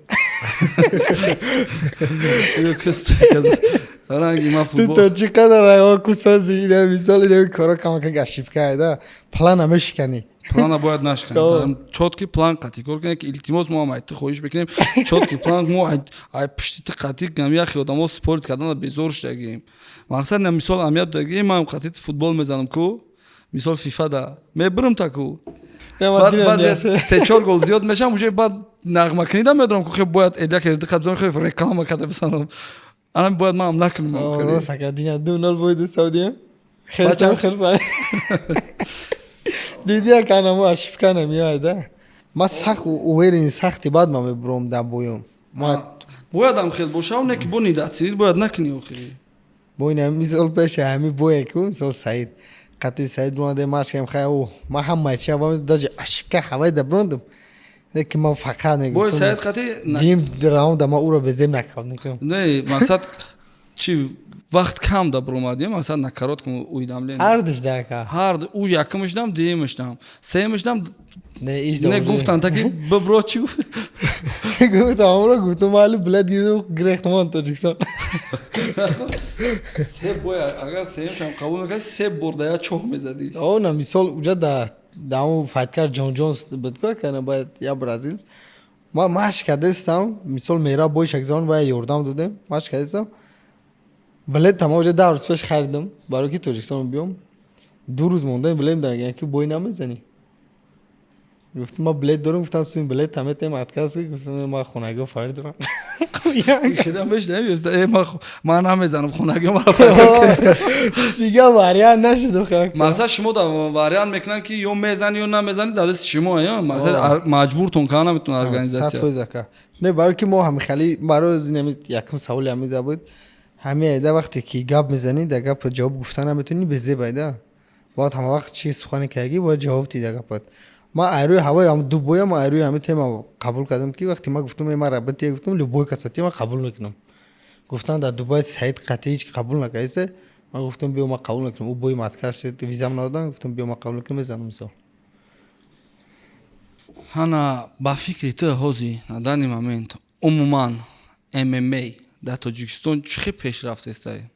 Ранги ма футбол. То чӣ қадар айва кусази, ина мисол, ина кора камака ошибка айда, плана мешиканӣ. Плана бояд нашиканӣ, чёткий план қатӣ кор кунем, ки илтимос, мо ҳам ай ту хоҳиш мекунем, чёткий план. Мо ай пишти ту қатӣ кунам, яхе одамо спорт кардана безор шудагим. Мақсад на, мисол, аҳамият додагим, ман қатӣ футбол мезанам ку, мисол, ФИФА да мебурам, та ку баъд се-чор гол зиёд мешам, уже баъд нағмакунӣ медорам ку, хе бояд эляк диққат бизанам, хе реклама карда бизанам, анам бояд манам накунам. Рост, ака, дина 2-0 бойду Саудия, херсам, херсам диди, ака, анамо ошибка намеояда. Ма сахт уверен, сахти баъд ма мебурам дар боём. Боядам хел бошав, не ки бо недооценить бояд накунӣ охири. Бо ина, мисол, пеша ҳами бое ку, мисол, Саид қати Саид бромаде, машкам, хай, о, ма ҳамаи чи даже ошибка ҳавай да брондум, ки ман фақат бой Саид қати дим раунда ма ӯро безеб накардам. Не, мақсад чи, вақт кам да бромадем, мақсад на коротком уведомлении. Ҳардуш дака. Ҳар ӯ якумаш дам, дуюмаш дам, сеюмаш дам. Не, иш. Не, гуфтан таки бибро, чӣ гуфт? Гуфтам, амро гуфтам, майли, билет гирду, гирехтамон Тоҷикистон. Се бой, агар сеюмшам қабул мекард, се бор да як чоҳ мезадӣ. О, на, мисол, уҷа да даму файткар Ҷон Ҷонс буд ко, кана бояд я бразилец. Ма машқ кардастам, мисол, мера бой шакзон ва ёрдам додем, машқ кардастам. Билет тама уҷа 10 рӯз пеш харидам, барои ки Тоҷикистон биём. 2 рӯз монда билет да, ки бой намезанӣ. Гуфтам: «Ма билет дорам». Гуфтам: «Суин билет таметем, отказ». Гуфтам: «Ма хонагиҳо фарид дорам». Шидам бешидам, ман намезанам, хонагиҳо мара фарид. Дига вариант нашуд. Мақсад, шумо да вариант мекунанд, ки ё мезанӣ, ё намезанӣ, дар дасти шумо, мақсад, маҷбуртон кара наметавонад организатсия. 100% ака. Не, барои ки мо ҳами хали, барои якум саволи ҳамида буд, ҳами айда, вақте ки гап мезанӣ, дар гапа ҷавоб гуфта наметавонӣ, безеб айда. Бояд ҳама вақт чи сухане кардагӣ, бояд ҷавоб дид дар гапат. Ман айрӯи ҳавои ҳам ду боя, ман айрӯи ҳами тема қабул кардам, ки вақте ман гуфтам, мара бития, гуфтам, любой каса тема қабул мекунам. Гуфтан, дар Дубай Саид қатъи ҳеч қабул накардисе. Ман гуфтам, биё, ман қабул мекунам. Ӯ бои матказ шуд, визам надодан. Гуфтам, биё, ман қабул мекунам, мезанам мисол. Ҳана, ба фикри ту, ҳозир на данный момент умуман ММА дар Тоҷикистон чӣ хел пешрафт истае?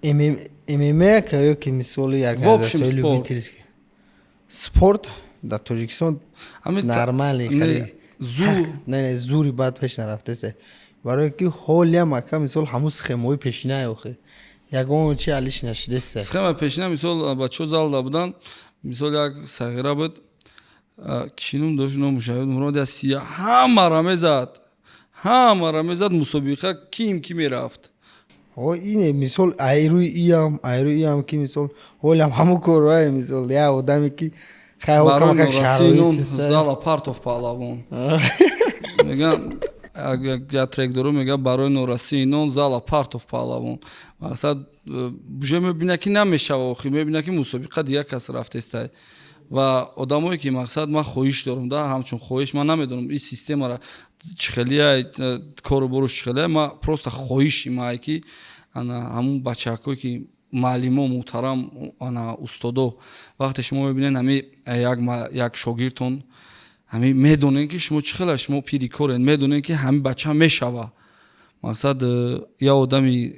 ММА ё ки мисоли В общем, организатсияи спорт. любительский спорт дар Тоҷикистон Ҳамин нормали не, хеле зур. Не, зури бад пеш нарафтасе, барое ки ҳолиам, ака, мисол, ҳамун схемаҳои пешинае, охи ягон чи алиш нашидеса. Схема пешина, мисол, бачаҳо залда буданд, мисол, як сағира буд, кишинум дошт, номуш мурод, сия, ҳамара мезад, ҳамара мезад, мусобиқа ким ки мерафт. О, ине, мисол, айрӯи иам, айрӯи иам ки, мисол, ҳолиам ҳамун корҳое, мисол, як одаме ки хай барои камакак норасии шароит нон систа. Зала партов паҳлавон меган, як трек дору, мега, барои норасии нон зала партов паҳлавон. Мақсад, уже мебина ки намешава, охи мебина ки мусобиқа дигар кас рафтестай. Ва одамое ки, мақсад, ман хоҳиш дорам да, ҳамчун хоҳиш, ман намедонам ин системара чӣ хелия, кору боруш чӣ хелия, ман просто хоҳиши мае ки ана ҳамун бачаҳакое ки муаллимо муҳтарам, ана устодо, вақте шумо мебинед ҳами як шогирдтон, ҳами медонед ки шумо чӣ хела, шумо пири корен, медонед ки ҳами бача мешава. Мақсад, як одами,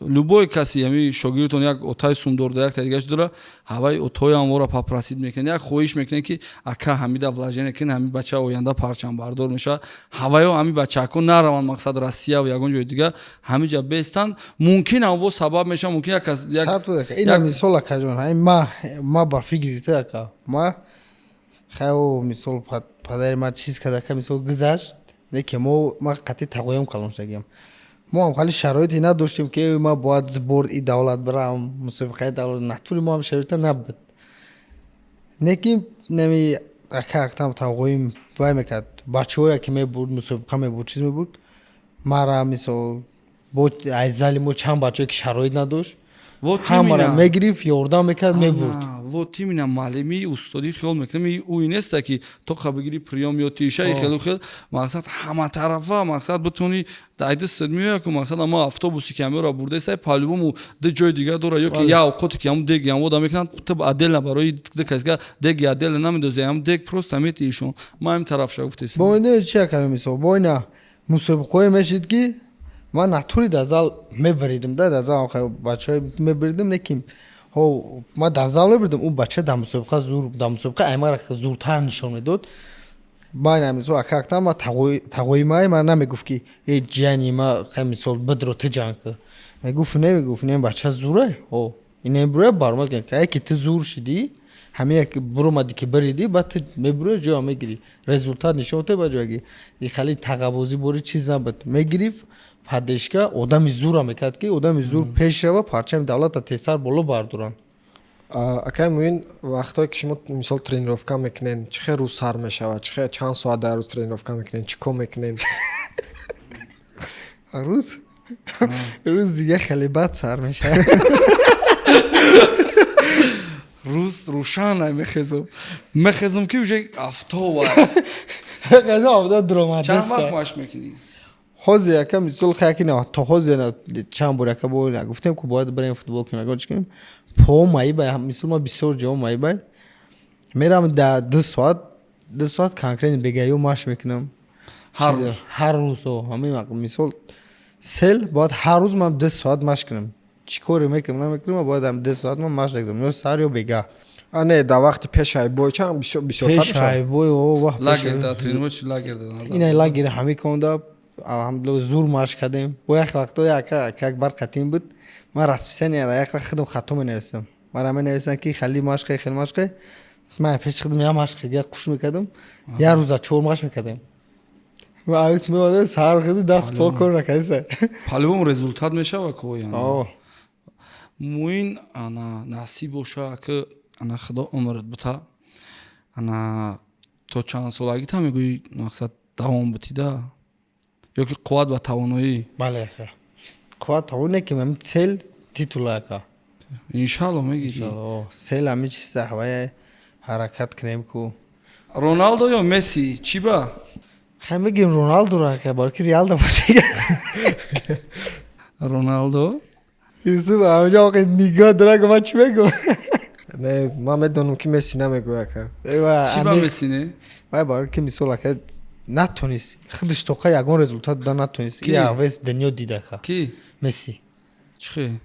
любой каси, ҳами шогирдтон як отай сум дорда, як дигаш дора, ҳаваи отоям вора попросить мекунед, як хоҳиш мекунед ки ака, ҳамида вложение кун, ҳами бача оянда парчамбардор мешавад. Ҳаваё ҳами бачаҳако нараванд, мақсад, Россия ва ягон ҷои дига, ҳамиҷа бестанд, мумкин ҳамво сабаб мешавад, мумкин як кас як Сад фоиз, ака. Ина, мисол, акаҷон, ҳамин ма ба фикри ту, ака, ма хайо, мисол, падари ма чиз кард, ака, мисол, гузашт, не ки мо, ма қатъи тағоям калон шудагиам, мо ҳам хали шароите надоштем ки ма бояд сбор и давлат бирам, мусобиқаи давлат натури, мо ҳам шароита набуд. Не ки нами, ака, актам тағоим вай мекард, бачаҳое ки мебурд, мусобиқа мебурд, чиз мебурд, мара, мисол, бо аз зали мо чанд бачае ки шароит надошт, Вот ҳамара именно. мегирифт, ёрдам мекард, мебурд. Ана, вот именно, муаллими, устодӣ хиёл мекунам, ӯ неста ки тоқа бигири приём ё тишаи хелу хел, мақсад, ҳаматарафа, мақсад, битони дайди меояд ку, мақсад, ама автобуси ки ҳамеро бурдесай, по-любому ду ҷои дигар дора ё ки як овқоте ки ҳамун деги ҳамода мекунанд, ту отдельно барои ду касга деги отдельно намедози, ҳамун дег просто метиишон. Ман ҳамин тарафша гуфтесам. Бо медонед чи, ака, мисол, бо ина мусобиқаҳое мешид ки ман натури дар зал мебаридим да, дар зал бачаҳо мебаридим, не ки ҳо, ман дар зал мебаридим, ӯ бача дар мусобиқа зур, дар мусобиқа аймара зуртар нишон медод. Ман, мисол, ака, актам ма тағои май ман намегуфт ки э, ҷияни ма, хай, мисол, бидро, ту ҷанг кӣ, мегуфт, немегуфт, не, бача зуре, ҳо, ина буроя баромад кун, ки ту зур шидӣ, ҳамин як буромадӣ ки баридӣ, баъд ту мебуроя, ҷоя мегирӣ, результат нишон те ба ҷоягӣ. И хали тағабозӣ бори чиз набуд, мегирифт, поддержка одами зурра мекард ки одами зур пеш рава, парчами давлата тезтар боло бардоранд. Акай Муин, вақтое ки шумо, мисол, тренировка мекунед, чӣ хел рӯз сар мешавад? Чӣ хел, чанд соат дар рӯз тренировка мекунед, чӣ кор мекунед? Рӯз дига хеле бад сар мешавад. Рӯз рӯшан мехезам ки уже афтова. Афтоб дуромад. Чанд вақт машқ мекунӣ? Ҳозир, яка, мисол, хаяки то ҳозир чанд бор, яка бор гуфтем ку бояд барем футбол кунем, ягон чӣ кунем, по маибай, мисол, ма бисёр ҷо маибай мерам, да 2 соат, 2 соат конкретно бегаё машқ мекунам. Ҳар рӯз? Ҳар рӯз. Ҳамин, мисол, сел бояд ҳар рӯз ман 2 соат машқ кунам. Чӣ коре мекунам, намекунам, бояд ҳам 2 соат ман машқ дагзам, ё саҳар, ё бегаҳ. А не, дар вақти пешаи бой чанд бисёртар? Пешаи бой. Лагер да, тренировочный лагер да. Ина, лагери ҳамин конда, алҳамдулилла, зур машқ кардем. Бо як вақто як бар қатин буд, ман расписанияра як вақт худам хато менависам, мара менависам ки хали машқе, хел машқе, ман пеши худам як машқи дига қуш мекардам, як рӯза чор машқ мекардем. Авис меомадем, саҳар хези, даст по кор накардиса. По-любому результат мешава ко оянда. Муин, ана, насиб боша, ки ана Худо умрат бита, ана то чанд солагита мегӯӣ, мақсад, давом битида ё ки қувват ва тавоноӣ? Бале, ака, қувват, тавоне ки ами цел титула, ака. Иншалло, мегирӣ. Цел ами чиза, ҳавая ҳаракат кунем ку. Роналдо ё Месси, чӣ ба? Хай, мегирем Роналдоро, ака, барои ки Реалда бозига. Роналдо? Юсуф ҳамҷо оқи нигоҳ дора, гу ман чӣ мегӯм? Не, ман медонам, ки Месси намегӯяд, ака. Чӣ ба Месси не? Вай барои ки мисол, ака, натонист худаш тоқа ягон результат дода натонист. Ки? Я весь дунё дида, ака. Ки? Месси. Чӣ хе?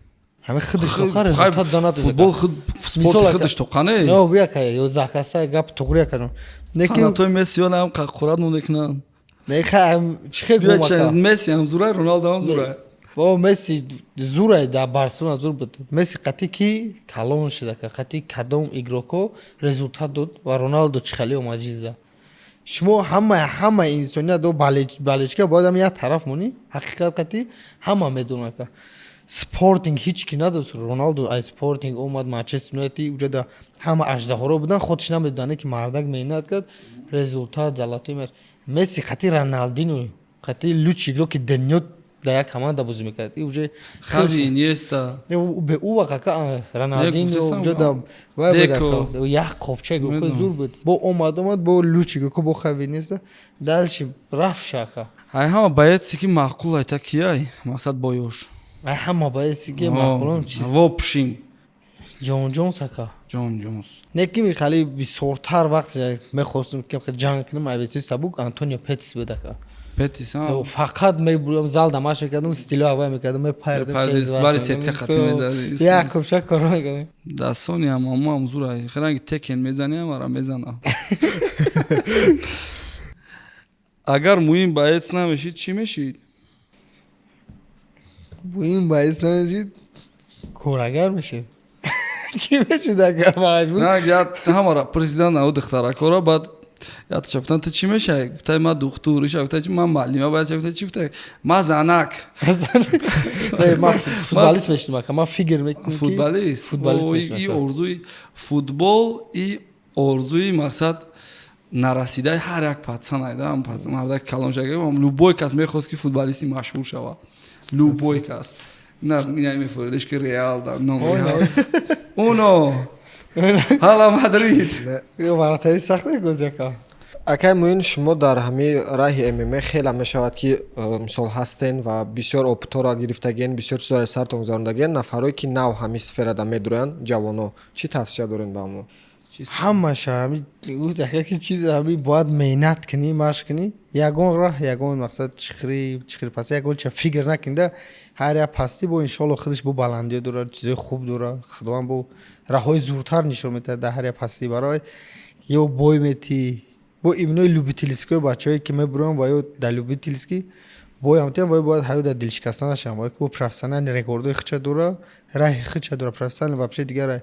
Ҳами худаш тоқа результат дода натонист. Футбол худ спорти худаш тоқа нест. Не, бия, ака, 11 каса гап туғри, ака. Не ки Фанатои Месси ҳам қурат мекунанд. Не, ха, чӣ хе гум, ака? Месси ҳам зурай, Роналдо ҳам зурай. Бо Месси зурай, дар Барселона зур буд. Месси қатъи ки калон шуд, ака, қатъи кадом игроко результат дод ва Роналдо чӣ хеле омад жиза. Шумо ҳама инсоният до болельщика бояд ҳам як тараф монӣ, ҳақиқат қатъи ҳама медонад, ака. Спортинг ҳеҷ ки надост. Роналдо аз Спортинг омад Манчестер Юнайтед, уҷа ҳама аждаҳоро будан, худш намедонад, ки мардак меҳнат кард, результат, золотой мяч. Месси қатъи Роналдино, қатъи лучший игрок и дунё дар як команда бозӣ мекард. И уже Хави, Иньеста. Бе ӯ вақт, ака, Роналдино уҷа да вай буд, як қопча игрокои зур буд. Бо омад бо лучший игроко, бо Хави, Иньеста, дальше рафт ака. Ай ҳама боец ки маъқул айта кияй? Мақсад боёш. Ай ҳама боец ки маъқулам чиз. В общем. Ҷон Ҷонс, ака. Ҷон Ҷонс. Не ки хеле бисёртар вақт мехостум ки ҷанг кунам, ай веси сабук Антонио Петис буд, ака. Петис. Фақат мебурдам зал, дамаш мекардам, стило ҳавай мекардам, мепардам. Бари сетка қати мезади. Як купча коро мекардам. Дастонӣ ҳам аму зурай. Херанги Текен мезани, ҳамара мезана. Агар муҳим боец намешид, чӣ мешид? Муҳим боец намешид, корагар мешид. Чӣ мешид агар маҷбур? На, я ҳамара президент нав духтаракора, баъд яташа гуфтан, ту чӣ мешавӣ? Гуфтай, ман духтур. Иша гуфтай, чи ман муаллима. Баъд гуфтай, чӣ? Гуфтай, ман занак. Ман футболист мешидам, ака, ман фикр мекунам. Футболист? Футболист. И орзуи футбол, и орзуи мақсад нарасидаи ҳар як пацан айда, мардак калон шага, любой кас мехост, ки футболисти машҳур шавад, любой кас. На ина мефуридиш, ки Реал да ном уно ҳала Мадрид. Варатари сахт гӯз, ака. Акай Муин, шумо дар ҳамин раҳи ММА хеле мешавад, ки мисол ҳастен ва бисёр опытҳоро гирифтагиен, бисёр чизҳоро сартон гузарондагиен. Нафарое ки нав ҳамин сферада медуранд, ҷавоно, чӣ тавсия дорем ба мо? Ҳамаша ҳами ки чиз, ҳами бояд меҳнат кунӣ, машқ кунӣ, ягон роҳ, ягон мақсад, чихри чихри паст, ягон ча фикр накунда. Ҳар як пастӣ бо иншоалло худаш бо баландиё дорад, чизои хуб дорад, Худованд бо раҳҳои зуртар нишон медиҳад дар ҳар як пастӣ. Барои ё бой метӣ бо имнои любительскиҳои бачаҳое ки мебуранд ва ё дар любительский бой ҳам тиям, вай бояд ҳаё дар дилшикаста нашаванд, вай ки бо профессиональный рекордҳои худша дора, раҳи худша дора, профессиональный вообще дигар рай.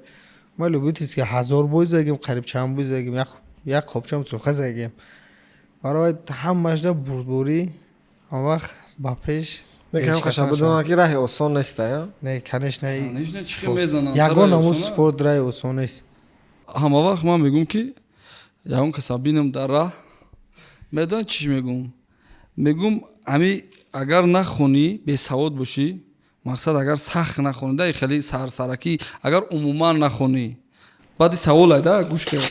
Ма любительский 1000 бой задагим, қариб чанд бой задагим, як қопчам сулха задагим. Барои ҳамашда бурдборӣ, он вақт ба пеш. Бидонам, ки раҳи осон неста. Не, конечно, ягон намуд спорт раҳи осон нест. Ҳама вақт ман мегӯм, ки ягон каса бинам дар раҳ, медонед чӣ мегӯм? Мегӯм, ҳами агар нахонӣ, бесавод бошӣ, мақсад, агар сахт нахонӣ да, хеле сарсаракӣ, агар умуман нахонӣ, баъди савол айда гӯш кар.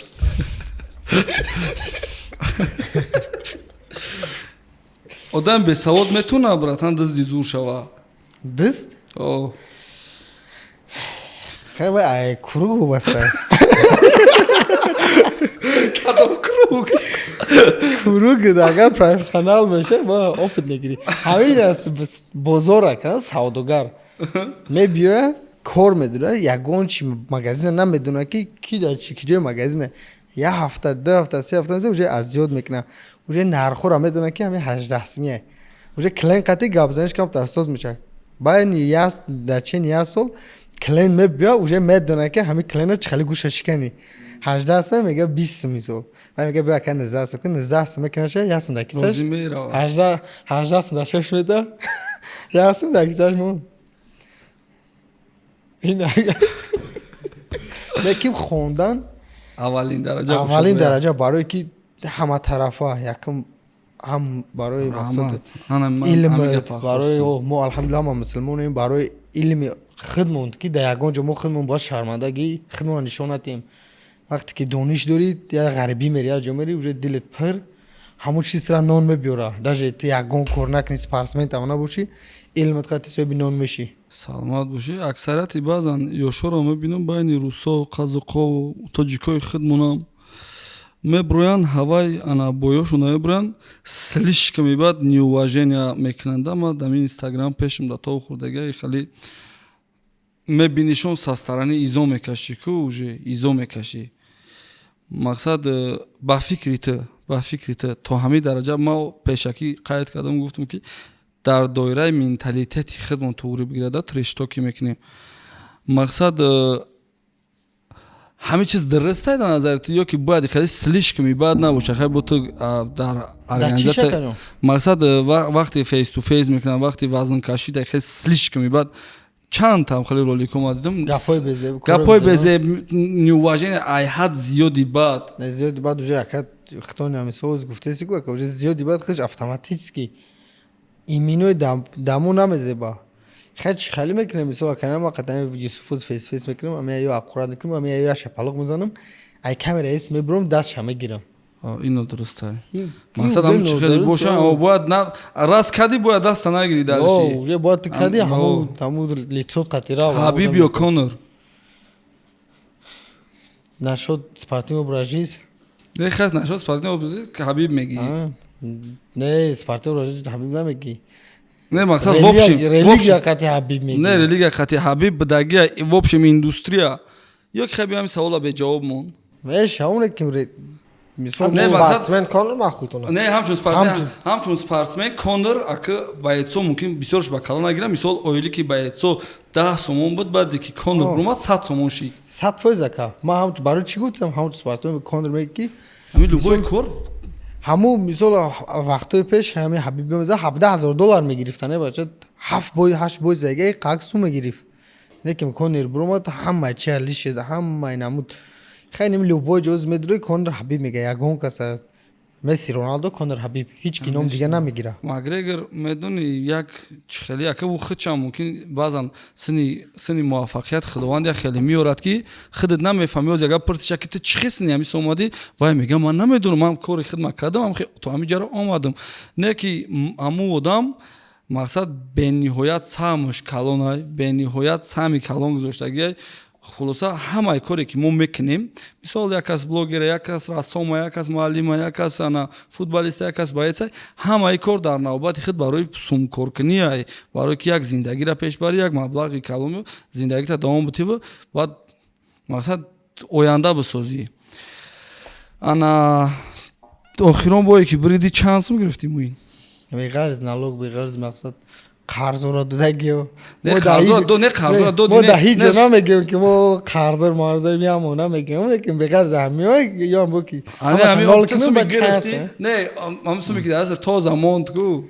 Одам бесавод метавона, братан, дизди зур шава? Дизд? Хай, круг вобаста. Кадом круг? Круг агар профессионал меша, ба опыт мегирӣ. Ҳамин аст бозор, ака, савдогар мебиёя, кор медура, ягон чи магазина намедона, ки ки дар чи ки ҷои магазина. Як ҳафта, 2 ҳафта, 3 ҳафта уже аз ёд мекуна, уже нархҳоро медона, ки ҳамин 18 сумия. Уже клиент қати гапзаниш камтар соз мешавад. Байни дар чени як сол клиент мебиёя, уже медона, ки ҳамин клиента чӣ хеле гӯша шикани. 18 сум мега, 20 сум мисол. Вай мега, биё, ака, 19 сум ку, 19 сум мекунаша, 1 сум дар кисаш, 18 сум дар шош меда, 1 сум дар кисаш мон. Лекин хондан аввалин дараҷа. Аввалин дараҷа, барое ки ҳаматарафа, якум ҳам барои мақсад илм, барои мо, алҳамдулилла, ҳама мусулмонем, барои илми худмон, ки дар ягон ҷо мо худмон бояд шармандагӣ худмонро нишон надиҳем. Вақте ки дониш дорӣ, як ғарибӣ мери, як ҷо мери, уже дилет пир. Ҳамун чизра нон мебиёра. Даже ту ягон кор накунӣ, спортсмен там набошӣ, илмат қати соҳиби нон мешӣ. Саломат бошӣ. Аксарияти баъзан ёшоро мебинам, байни русо, қазоқову тоҷикои худмонам меброянд, ҳавай ана боёшона меброянд, слишком бад неуважение мекунанд. Ма дар Инстаграм пешам да то хурдага хеле мебинишон, со стороны изо мекашӣ ку, уже изо мекашӣ. Мақсад, ба фикри ту то ҳамин дараҷа ма пешакӣ қайд кардам, гуфтам, ки дар доираи менталитети худмон туғри бигирада, трэш-ток ӣ мекунем. Мақсад, ҳамин чиз дурустай дар назари ту ё ки бояд хеле слишком бад набошад? Хай, бо ту дар организация. Мақсад, вақте face to face мекунам, вақте вазнкашӣ дар хеле слишком бад, чанд там хеле ролик ҳо дидам. Гапҳои безеб, неуважение ай ҳад зиёди бад. Зиёди бад уже, ака, хитони ҳамисоз гуфтеси ку, ака, уже зиёди бад худш автоматически иминои даму намезеба. Хай, чи хеле мекунем? Мисол, ака, ма қадами Юсуфоз face face мекунем, ами ё аккурат мекунем, ами ё шапалоқ мезанам, ай камера эс мебурам, дастша мегирам. Ино дурустай. Мақсад, ҳамн чи хеле боша, бояд на раз кади, бояд даста нагири дальше. Уже бояд ту кади, ҳамун лицо қатира. Ҳабиб ё Конор? Насчёт спортивный образ жизнь. Не, хас, насчёт спортивный образ жизнь Ҳабиб мегӣ. Не, спортивный образ жизнь Ҳабиб намегӣ. Не, мақсад, в общем. Религия қати Ҳабиб мегӣ. Не, религия қати Ҳабиб будагия, в общем индустрия ё ки хаби ҳами савола беҷавоб монд. Мешавоне ки мисол. Не, спортсмен Конор махлутона. Не, ҳамчун спортсмен Конор, ака, боец о мумкин бисёрш ба кала нагирам. Мисол, оилӣ ки боец о 10 сомон буд, баъде ки Конор омад, 100 сомон шид. 100%, ака. Ман ҳамчун, барои чӣ гуфтам, ҳамчун спортсмен Конор меги ки ҳамин любой кор. Ҳамун мисол, вақтҳои пеш ҳами Ҳабиб меза 17 000 доллар мегирифта, не бача, ҳафт бой, ҳашт бой загаи қак сум мегирифт. Не ки Конор буромад, ҳамаи чи лишед, ҳамаи намуд. Хай, ним любой ҷоз медури, Конор Ҳабиб мега, ягон каса Месси, Роналдо, Конор, Ҳабиб, ҳеҷ ки ном дига намегира. Макгрегор, медони, як хеле яка ӯ худшам мумкин баъзан синни муваффақият Худованд як хеле меорад, ки худат намефаҳми. Оз яга пурсиша, ки ту чӣ хел синни ҳамис омадӣ, вай мега: «Ман намедонам, ман кори хидмат кардам, то ҳамин ҷаро омадам». Не ки ҳамун одам, мақсад, бениҳоят саҳмаш калонай, бениҳоят саҳми калон гузоштагиай. Хулоса, ҳамаи коре ки мо мекунем, мисол, як кас блогера, як кас рассома, як кас муаллима, як кас ана футболиста, як кас боец а, ҳамаи кор дар навбати худ барои сумкоркунӣ, барое ки як зиндагиро пеш барӣ, як маблағи калон зиндагита давом бутиву баъд, мақсад, оянда бисозӣ. Ана охирон бое ки бриди, чанд сум гирифтӣ, Муин? Беғарз налог, беғарз, мақсад, қарзоро додагиё. Не, қарзоро до, не, қарзоро доди. Мо да ҳеҷ ҷо намегӯем, ки мо қарзор марзор меамо, намегӯем, лекин беғарз ҳамиё ёам бо ки. Не, ҳами суме ки даст тоза монд ку.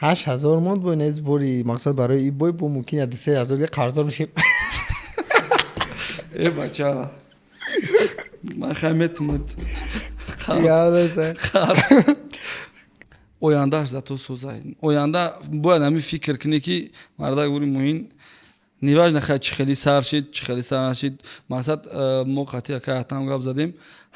8000 монд бо нез бори, мақсад, барои и бой бо мумкин я 2-3 ҳазор қарзор мешем. Э, бача, ман хай метумад. Ояндааш за то созай. Оянда бояд ҳамин фикр кунӣ, ки мардак бури Муин, неважно, хай, чӣ хеле сар шид, чӣ хеле сар нашид. Мақсад, мо қатъи ака Атам гап задем,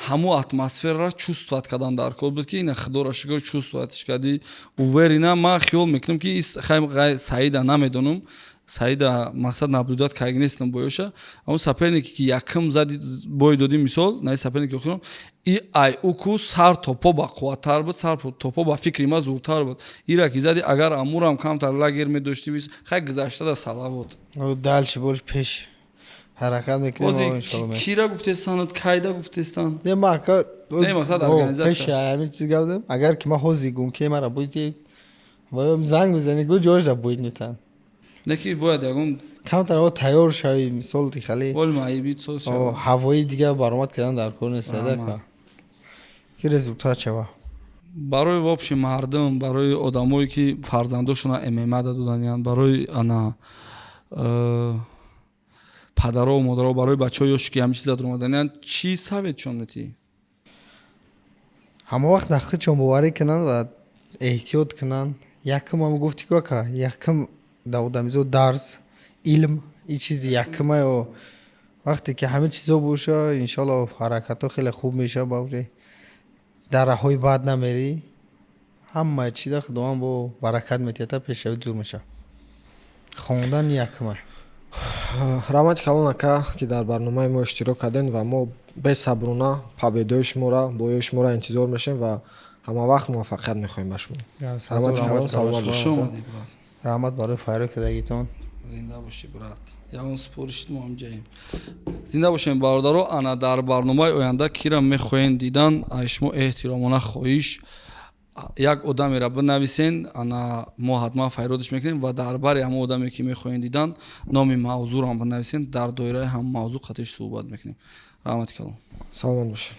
ҳамун атмосфераро чувствовать кардан дар кор буд, ки ина, Худоро шукр, чувствовать ш кардӣ уверенно. Ман хиёл мекунам, ки хай, Саида намедонам, Саида, мақсад, наблюдать карда нестам боёша. Ҳамун соперник е ки якм зади, бой додӣ, мисол, наи соперник и охирон и ай уку сар то по ба қувваттар буд, сар то по ба фикри ма зуртар буд. Ира ки зади, агар амурам камтар лагер медошти, хай, гузашта да, салавот. Дальше больше, пеш ҳаракат мекунем. Кира гуфтестанад, кайда гуфтестан? Не, ма, ака. Не, мақсад, организация. Пеш ҳамин чиз гап задем. Агар ки ма ҳози гум, ки мара буди, занг мезани, гу ҷош буид метан. Не, ки бояд ягон камтар о тайёр шави, мисол, хеле ҳавои дига баромад кардан дар кор нест, ака, ки результат шава. Барои вообще мардум, барои одамое ки фарзандошона ММА доданианд, барои ана падарову модаро, барои бачаҳои ёш, ки ҳамин чиза омаданианд, чӣ совет чон метиҳӣ? Ҳама вақт дар худшон боварӣ кунанд ва эҳтиёт кунанд. Якум ҳам гуфти ку, ака, якум дар одамизод дарс, илм, ин чизи якумаё. Вақте ки ҳамин чизо боша, иншоалло, ҳаракатҳо хеле хуб мешава, ба дар раҳҳои бад намерӣ. Ҳамаи чида Худованд бо баракат метиҳад, пешравӣ зур мешавад. Хондан якма. Раҳмати калон, ака, ки дар барномаи мо иштирок кардем, ва мо бесаброна победа и шуморо, бои шуморо интизор мешем ва ҳама вақт муваффақият мехоҳем ба шумо. Раҳмати калон, саломат. Хуш омадӣ, брат. Раҳмат барои файро кардагитон. Зинда бошӣ, брат. Ягон супоришид, мо ҳамҷаем. Зинда бошем, бародаро. Ана, дар барномаи оянда кира мехоҳем дидан, ай шумо эҳтиромона хоҳиш, як одамеро бинависен. Ана, мо ҳатман файродиш мекунем ва дар бари ҳамон одаме, ки мехоҳем дидан, номи мавзӯъро ҳам бинависен, дар доираи ҳам мавзӯъ қатиш суҳбат мекунем. Раҳмати калон. Саломат бошед.